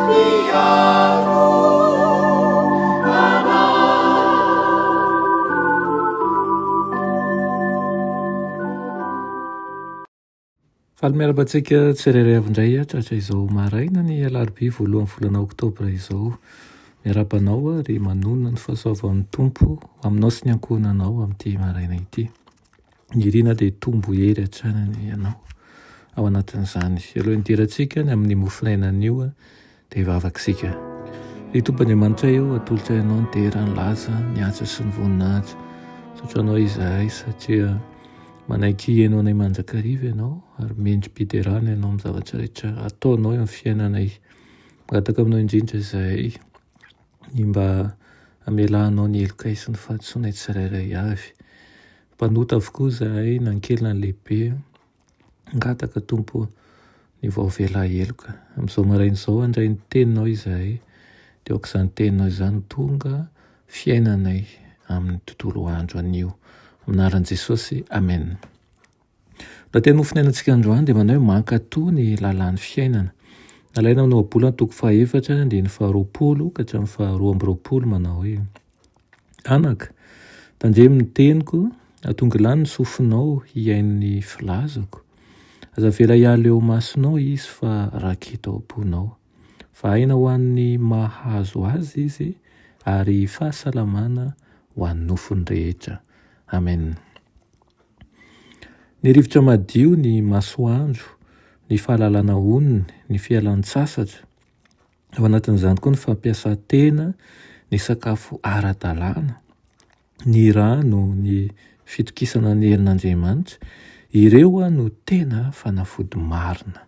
Mpiaro anay. Faly miarahaba antsika tsirairay avy indray tratra izao maraina ny alarobia voalohan'ny volana oktobra izao. Miarahaba anao ary manonona ny fahasoavan'ny Tompo aminao sy ny ankohonanao amin'ity maraina ity. Ny irina dia hitombo hery hatrany anie ianao ao anatin'izany. Alohan'ny hidirantsika ny amin'ny mofonaina anio dia hivavaka isika. Ry Tompo Andriamanitray ô, atolotray Anao ny dera, ny laza, ny haja sy ny voninahitra. Misaotra Anao izahay satria manaiky hihaino anay mandrakariva Ianao ary mendri-piderana Ianao amin'ny zavatra rehetra ataonao eo amin'ny fiainanay. Mangataka aminao indrindra izahay ny mba hamelanao ny helokay sy ny fahadisoanay tsirairay avy. Mpanota avokoa izahay na ny kely na ny lehibe. Mangataka Tompo ny voavela heloka. Amin'izao maraina izao handray ny teninao izahay dia aoka izany teninao izany ho tonga fiainanay amin'ny tontolo andro anio. Amin'ny anaran'i Jesosy, Amen. Raha teny nofonainantsika androany dia manao hoe mankatò ny lalàn'ny fiainana. Nalaina amin'ny Ohabolana toko fahaefatra andininy faharoapolo ka hatramin'ny faharoa amby roapolo manao hoe Anaka, tandremo ny teniko, atongilano ny sofinao hihaino ny filazako. Aza avela hiala eo imasonao izy fa raketo ao am-ponao. Fa aina ho an'ny mahazo azy izy ary fahasalamana ho an'ny nofony rehetra. Amen. Ny rivotra madio, ny masoandro, ny fahalalana onony, ny fialan-tsasatra, ao anatin'izany koa ny fampiasan-tena, ny sakafo ara-dalàna, ny rano, ny fitokisana ny herin'Andriamanitra, ireo no tena fanafody marina.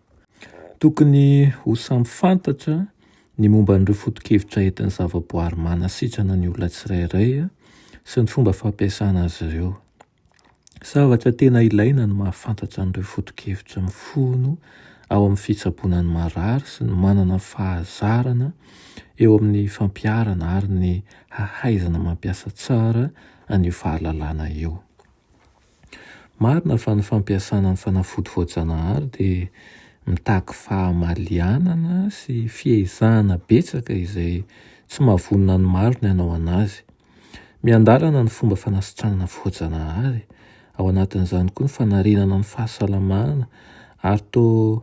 Tokony ho samy fantatra ny momba an'ireo foto-kevitra entin'ny zavaboary manasitrana ny olona tsirairay sy ny fomba fampiasana azy ireo. Zavatra tena ilaina ny mahafantatra an'ireo foto-kevitra mifono ao amin'ny fitsaboana ny marary sy ny manana fahazarana eo amin'ny fampiharana ary ny hahaizana mampiasa tsara an'io fahalalana io. Marina fa ny fampiasana ny fanafody voajanahary dia mitaky fahamalianana sy fiezahana betsaka izay tsy mahavonona ny maro ny hanao an'azy. Miandalana ny fomba fanasitranana voajanahary, ao anatin'izany koa ny fanarenana ny fahasalamana ary toa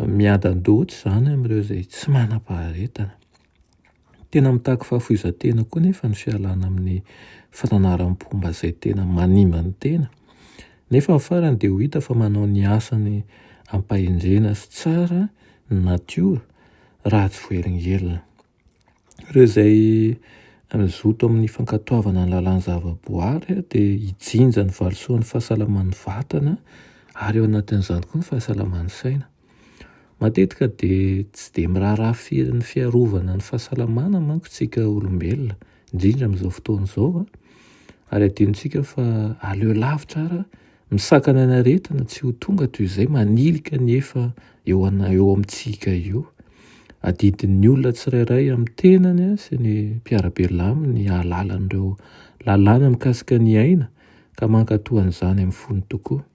miadan-doatra izany amin'ireo izay tsy manam-paharetana. Tena mitaky fahafoizan-tena koa nefa ny fialana amin'ny fananaram-pomba izay tena manimba ny tena. Nefa ny farany dia ho hita fa manao ny asany am-pahendrena sy tsara ny natiora raha tsy voahelingelina. Ireo izay mizoto amin'ny fankatoavana ny lalàn'ny zavaboary dia hijinja ny valisoan'ny fahasalaman'ny vatana ary ao anatin'izany koa ny fahasalaman'ny saina. Matetika dia tsy dia miraharaha firy ny fiarovana ny fahasalamana manko isika olombelona, indrindra amin'izao fotoana izao ary adinontsika fa aleo lavitra ara Misakana ny aretina tsy ho tonga toy izay manilika ny efa eo eo amintsika io. Adidin'ny olona tsirairay amin'ny tenany sy ny mpiara-belona aminy ny hahalala an'ireo lalàna mikasika ny aina ka mankatò an'izany amin'ny fony tokoa.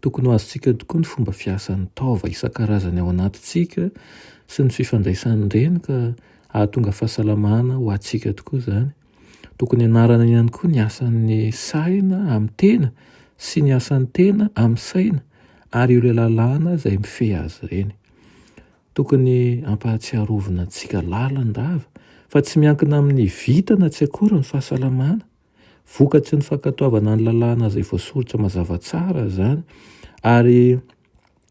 Tokony ho azontsika tokoa ny fomba fiasan'ny taova isan-karazany ao anatintsika sy ny fifandraisan'ireny ka hahatonga fahasalamana ho antsika tokoa izany. Tokony hianarana ihany koa ny asan'ny saina amin'ny tena sy ny asan'ny tena amin'ny saina ary ireo lalàna izay mifehy azy ireny. Tokony hampahatsiarovina antsika lalandava fa tsy miankina amin'ny vintana tsy akory ny fahasalamana. Vokatry ny fankatoavana ny lalàna izay voasoritra mazava tsara izany ary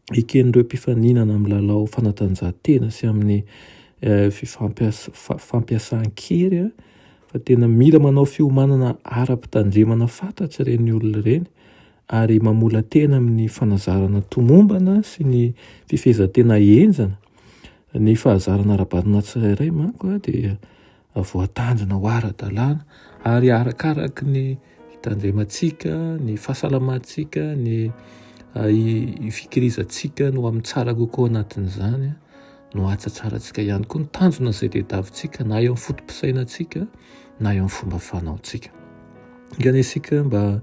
eken'ireo mpifaninana amin'ny lalao fanatanjahantena sy amin'ny fampiasan-kery fa tena mila manao fiomanana ara-pitandremana fantatra ireny olona ireny ary mamola-tena amin'ny fanazarana tomombana sy ny fifehezan-tena henjana. Ny fahazarana ara-batana tsirairay manko dia voatandrina ho ara-dalàna ary arakaraky ny hitandremantsika, ny fahasalamantsika, ny fikirizantsika no amin'ny tsara kokoa anatin'izany no hahatsatsarantsika ihany koa ny tanjona izay tadiavintsika na eo amin'ny foto-pisainantsika na eo amin'ny fomba fanaontsika. Enga anie isika mba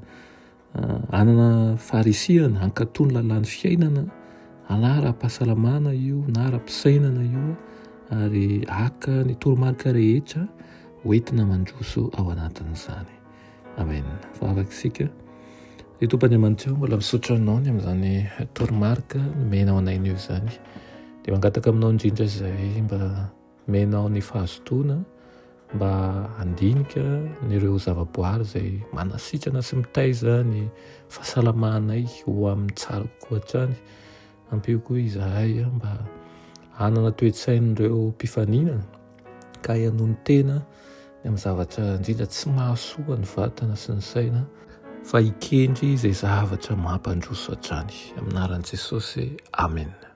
Hanana faharisihana hankatò ny lalàn'ny fiainana, na ara-pahasalamana io na ara-pisainana io. ary haka ny toromarika rehetra hoentina mandroso ao anatin'izany. Amen. Vavaka isika. Ry Tompo Andriamanitra ô, mbola misaotra Anao ny amin'izany toromarika nomenao anay anio izany. Dia mangataka aminao indrindra izahay mba omenao ny fahazotoana mba handinika ireo zavaboary izay manasitrana sy mitaiza ny fahasalamanay ho amin'ny tsara kokoa hatrany. Ampio koa izahay mba hanana toe-tsain'ireo mpifaninana ka hanonon-tena ny amin'ny zavatra indrindra tsy mahasoa ny vatana sy ny saina fa hikendry izay zavatra mampandroso hatrany. Amin'ny anaran'i Jesosy, amena.